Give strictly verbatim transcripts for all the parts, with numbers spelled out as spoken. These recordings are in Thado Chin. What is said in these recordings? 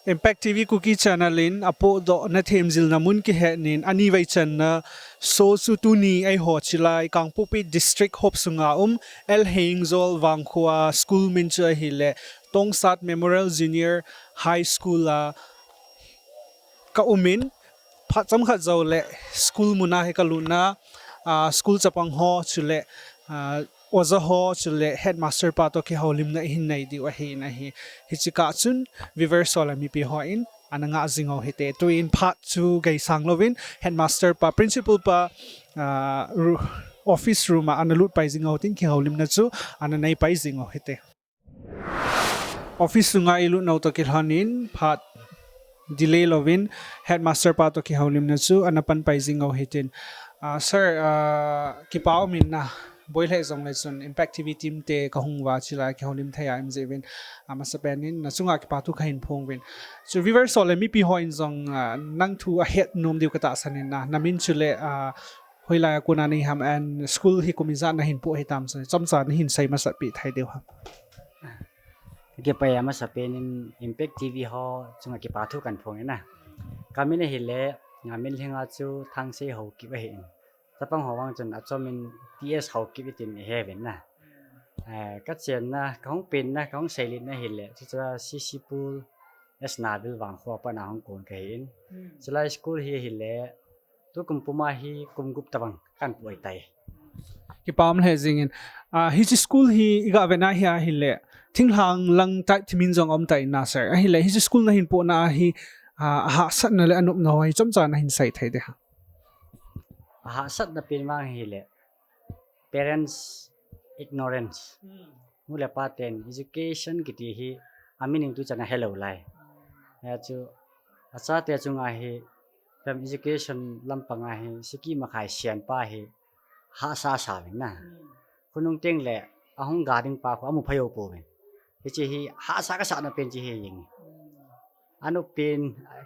Impact T V Kuki Channel in apohdoh na themjilna mun kihetnin anivei channa show chu tuni eiho chilai Kangpokpi District hop sunga um L Hengzol Vangkhoa school min chu ahile Tongsat Memorial Junior High School a ka umin phat chomkhat joule school muna hi kalutna, ah, school chapang ho chule, ah, oja ho chule headmaster pa toh kihoulimna ihin nei diu ahin ahi. Hiche kah chun viewers ho le mipi hon ana ngah jing u hite. Tuin phat chu geisang louvin headmaster pa, principal pa, ah, ru-, office room a ana lut pai jing u hitin kihoulimna chu ana nei pai jing u hite. Office sunga ilut nau toh kilhonin phat delay louvin headmaster pa toh kihoulimna chu ana pan pai jing u hitin. Ah, sir, ah, kipa umin na boi lheh jongle chun Impact T V team te kahung uva chilai kihoulim thei a um jeh uvin, ah, amasapen in nachunga kipa thu kahin phong uvin. Chu viewers ho le mipi hon jong, ah, nang thu ahet nom diu katahsan in na, namin chule, ah, hoilai a kona nei ham and school hi kum ijat nahin poh hitam chun chomcha nahin sei masat peh thei diu ham. Kipa e, amasapen in Impact T V ho chunga kipa thu kahin phong e na. Kamin ahile, ah, min lhinga chu Thangsei Haokip ahin. Chapang ho vang chun achomin T S Haokip itin ihe uvin na. Eh, kachenna, kahung penna, kahung seilitna ahile, chuche C C Pul S Nabil Vangkhoa pat a hung kon kahin. Hmm. Chulai school hi ahile, tukum puma hi kum gup tabang kahin pui tai. Kipa um lheh jengin. Ah, hiche school hi iga vetna hi ahile, thinglhang lang tai thimin jong um tai na sir. Ahile, hiche school nahin pohna hi, ah, ahahsatna le anopna ho hi chomcha nahin sei thei ding ham. Ahahsatna pen vang ahile, parents ignorance. Hmm. Nu le pa ten education kiti hi a meaning tuchan ahelou lai. Hijeh chun achate chunga hi, lam education lampanga hi, siki makhai siam pa hi, hahsa sa uvin na. Hmm. Khonung tengle, ahung ga ding pa khu amu phajou pouvin. Hiche hi, hahsa kasahna pen chu hi jeng. Hmm. Anop pen,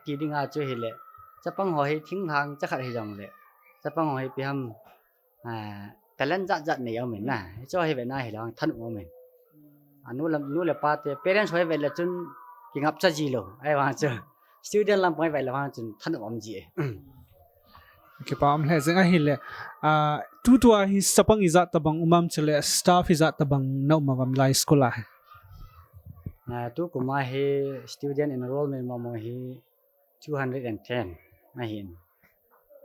ti dinga chu ahile, chapang ho hi thinglhang chakhat hijongle, chapang ho hi ipi ham, ah, talent jat jat nei aumin na. Hiche hi vetna hile thanop aumin. Anu le, nu le pa te, parents ho hi vet le chun kingapcha jilou. Ahivang chu student lampang hi vet le vang chun thanop um ji e. Kipa um lheh jeng ahile, ah, tutua hi chapang ijat tabang um am chule staff ijat tabang na um uvam lai school a hi. Ah, tukuma hi student enrollment mama hi two hundred and ten ahin.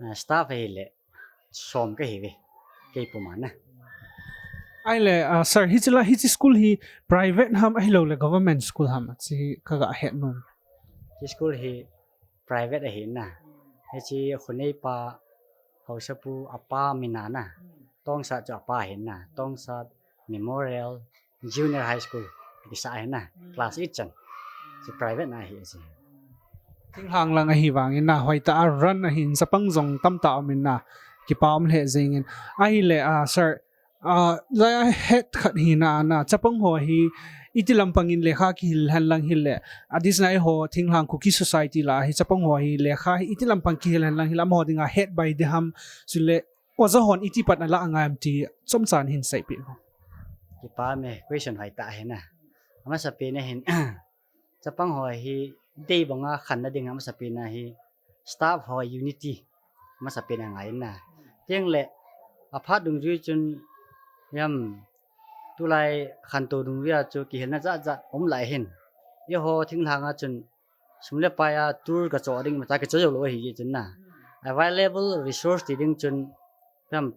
Ah, staff ahile som kahiuve. Kei puma na. Ahile, ah, sir, hiche la, hiche school hi private ham ahilouleh government school ham, hiche kaga het nom. Hiche school hi private ahi na. Hiche khoneipa Haosapu apa mina na. Tongsat chu apa ahi na. Tongsat Memorial Junior High School kisah ahi na, class eight chan. Chu private na ahi chu. Thinglhang lang ahivangin na, hoitah a run ahin, chapang jong tamtah aumin na, kipa um lheh jengin. Ahile, ah, sir, ah, laiya het khat hi na, na, chapang ho hi, iti lampangin lekha kihil hen lang hile, adisna eiho thinglhang Kuki society lah a hi, chapang ho hi lekha hi iti lampang kihil hen lang hile, amaho dinga het bai ding ham, chule, oja hon iti pan ala angai am ti chomcha nahin seipeh. Kipa me, question hoitah ahi na. Amasapen a hin, chapang ho hi dei banga khanna ding amasapen a hi staff ho unity amasapen a ngai na. Tengle aphat dungjui chun, tulai khantou dungjui a chu kihilna jat jat um lai hin. Eiho thinglhang a chun sum le pai a tour kachoh ding, imacha kichoh jou lou ahi jeh chun na. Available resource ti ding chun,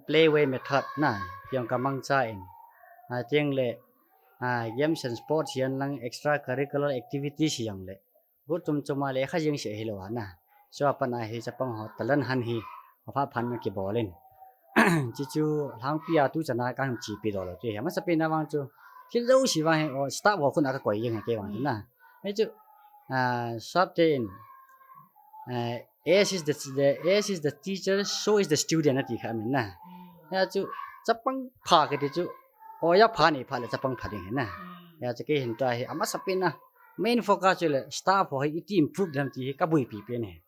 playground method na, tiang kamangchan. Ah, tengle, ah, games and sports hihen lang extra curricular activities hijongle. Gu chom chom a lekha jeng seh hilou a na. Chua pat a hi chapang ho talent hunt hi, aphat phat na kibol in. Chuchu lhangpi a tuchan a kahin chepi doh lou chu hi. Amasapen a vang chu, thil jouse vang hi, o, staff ho khut a kakoi jeng hi kei vang chu na. Hichu, ah, sap te in, ah, as is the, the, as is the teacher, so is the student ati kha amin na. Hichu, chapang pha kiti chu, oja pha nei pha le chapang pha ding ahi na. Hichu kei hin tua hi, amasapen a, main focus chu le staff ho hi iti improve dem ti hi kabuipi pen ahi.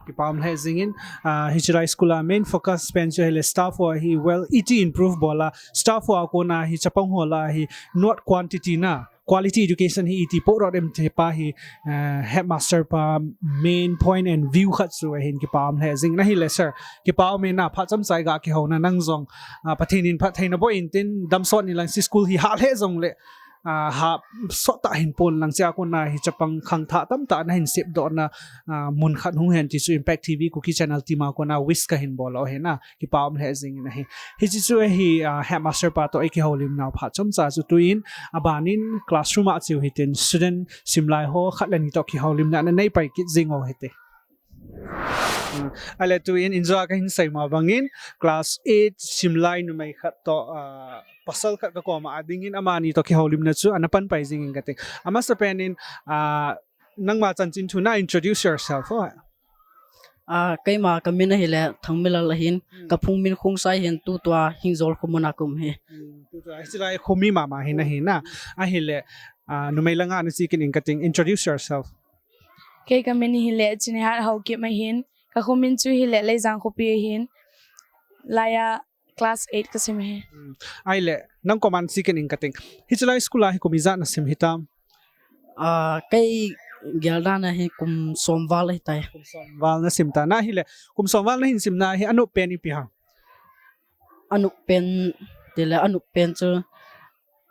Kipa um lheh jengin, ah, hiche lai school a main focus pen chu hile staff ho hi, well, iti improve bol a, staff ho a kona hi, chapang ho lah a hi, not quantity na, quality education hi iti poh rot em ti pa hi, eh, headmaster pa main point and view khat chu ahin, kipa um lheh jing in ahile sir. Kipa um in, phat chomcha iga kihouna, nang jong, ah, Pathen in phattheina boh in tin, damsot in lang, hiche school hi hah lheh jongle, ah, hah sot tah hin pon lang, chua kona hi chapang khangthah tamtah nahin sepdoh na, ah, mun khat hung hen ti chu Impact T V Kuki Channel team a kona wish kahin bol u ahi. Kipa um lheh jing in ahi. Hiche chu ahi, ah, headmaster pa toh ikihoulim nau phat chomcha chu. Tuin, aban in classroom a cheu hitin, student simlai ho khat le ni toh kihoulimna nanei pai kit jing u hite. Ah, ahile tuin, injo a kahin sei ma bang in, class eight simlai numei khat toh, ah, pasal khat kakoma ading in, amani toh kihoulimna chu ana pan pai jing in kati. Amasapen in, ah, nangma chanchin thua introduce yourself, ho. Ah, keima kamin ahile Thangminlal ahin, Hmm. kaphung min Khongsai ahin, tutua Hingjol khomun a kaum ahi. Hmm, tutua, hiche lai khomi mama hi nahi na. Ahile, ah, numei langa nache kit in kating, introduce yourself. Kei kamin hile Chinehat Haokip ahin, kakhomin chu hile Leijang khopi ahin, laiya class eight kasim ahi. Hmm. Ahile, nang koma nache kit in kating. Hiche lai school a hi kum ijat nasim hitam? Ah, kei geldan a hi kum som val ahitai. Kum som val nasim ta. Ahile, kum som val nahin simna hi anop pen ipi ham? Anop pen, tile anop pen chu,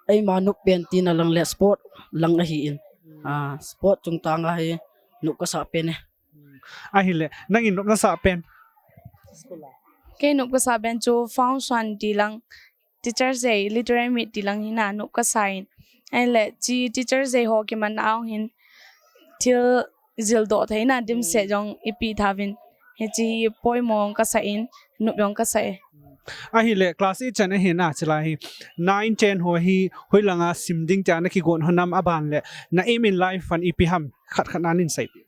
eima nop pen tina lang le sport lang ahin. Hmm. Ah, sport chungchang a hi nop kasah pen e. Hmm. Ahile, nangin nop nasah pen? Kei nop kasah pen chu function ti lang, Teachers' Day, Literary Meet ti lang hi na nop kasah in. Ahile, hiche Teachers' Day ho kiman a hung hin thil jildoh theina dimset jong ipi thauvin, hiche hi poimo jong kasah in, nop jong kasah e. Ahile, class eight chan ahi na, hiche lai hi nine, ten ho hi hoilanga sim ding tia nakigon hon ham, aban le na aim in life hon ipi ham, khat khat nahin seipeh.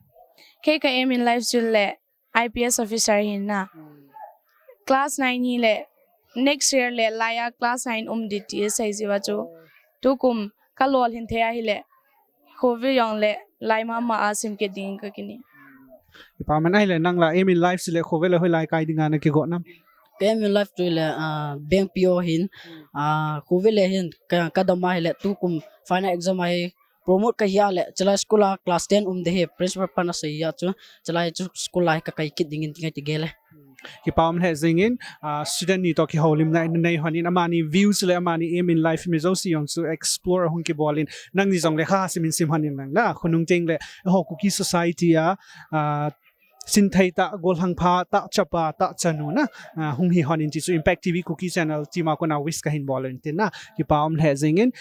Kei ka aim in life chu le I P S officer hina. Hmm. Class nine hile, next year le laiya class nine um ding ti asei jiuva chu. Oh. Tukum kalolhin thei ahile, khovel jong le lai mama a sim kit ding kakini. Kipa um in. Ahile nang la aim in life chu le khovel le hoilai kai dinga nakigon ham? Ka aim in life chu le, ah, bank P O hin, Hmm. ah, khovel le hin ka, kadam ahile tukum final exam a hi promote kahi a le, hiche lai school a class ten um ding hi principal pan asei a chu, hiche lai chu school a hi kakai kit ding in ti ngai ti gel e. Kipa um lheh jing in, ah, student ni toh kihoulimna nanei hon in, amani views le amani aim in life mi jouse jong chu explore ahung kibol in, nangni jong lekha sim in sim hon in lang na, khonung teng le, ho Kuki society a, ah, sinthei tah, gollhang pha tah, chapa tah, chanu na, ah, hung hi hon in ti chu Impact T V Kuki Channel team a kona wish kahin bol in tin na, kipa um lheh jing in.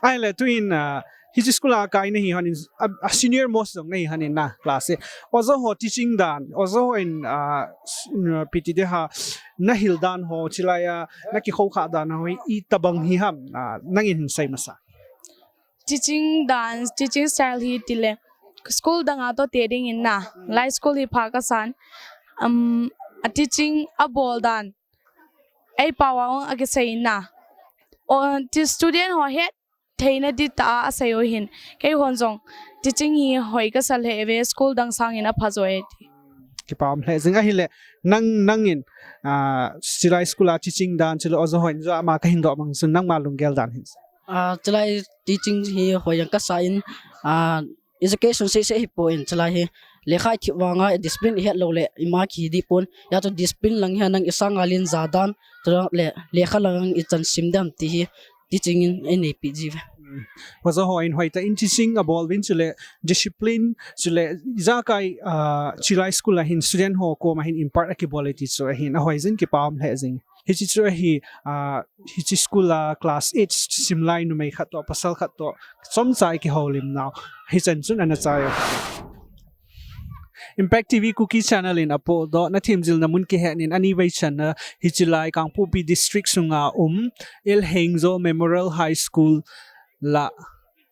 Ahile tuin, ah, hiche school a kai nahi hon in, a, a senior most jong nahi hon in na, class e. Oja ho teaching dan, oja ho in, ah, s-, n-, piti de ha, nahil dan ho, hiche lai a, nakikhoukhah dan ho, hi, itobang hi ham, ah, nangin hin sei masa. Teaching dan, teaching style hi tile, school dang a toh te ding in na, Hmm. lai school hi pha kasan, um, a teaching a bol dan, ei pao a hung akisei in na. O, ti student ho het theina ding tah a asei u hin. Keihon jong, teaching hi hoi kasa lheh ve, school dang sangin apha jo e ti. Kipa um lheh jing ahile, nang, nangin, ah, hiche lai school a teaching dan, hiche lai oja ho in jong ama kahin doh bang chun nangma lunggel dan hin. Ah, hiche lai teaching hi hoi jeng kasa in, ah, education seh seh hi pon hiche lai hi. Lekha i thip vanga discipline i het lou le, ima kihi ding pon. Hijeh chun discipline lang hi nang i sang a lin ja dan, chule lekha lang i chan sim dan ti hi, teaching in einei peh ji ve. Hmm. Oja ho in hoitah in teaching abol uvin chule discipline chule ijakai, ah, hiche lai school a hin student ho koma hin impart akibol e ti chu ahin ahoi jing, kipa um lheh jing. Hiche chu ahi, ah, hiche school a class eight simlai numei khat toh, pasal khat toh, chomcha i kihoulim nau. Hichan chun ana chai u. Impact T V Kuki Channel in apohdoh, na themjilna mun kihetnin anivei channa hiche lai Kangpokpi District sunga um, L Hengjo Memorial High School la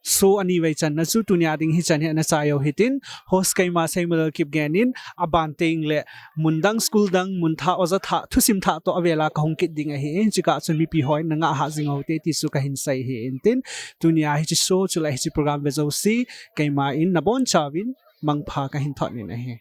show anivei channa chu tunia ding hichan hi ana chai u hitin, host keima Seimalal Kipgen in, aban teng le mun dang, school dang, mun thah, oja thah, thusim thah toh avel a kahung kit ding ahi. Hiche kah chun mipi hon na ngah hah jing u hite ti chu kahin sei ahi intin, tunia hiche show chule hiche program ve jouse, keima in nabonchauvin mangpha kahin thot in ahi.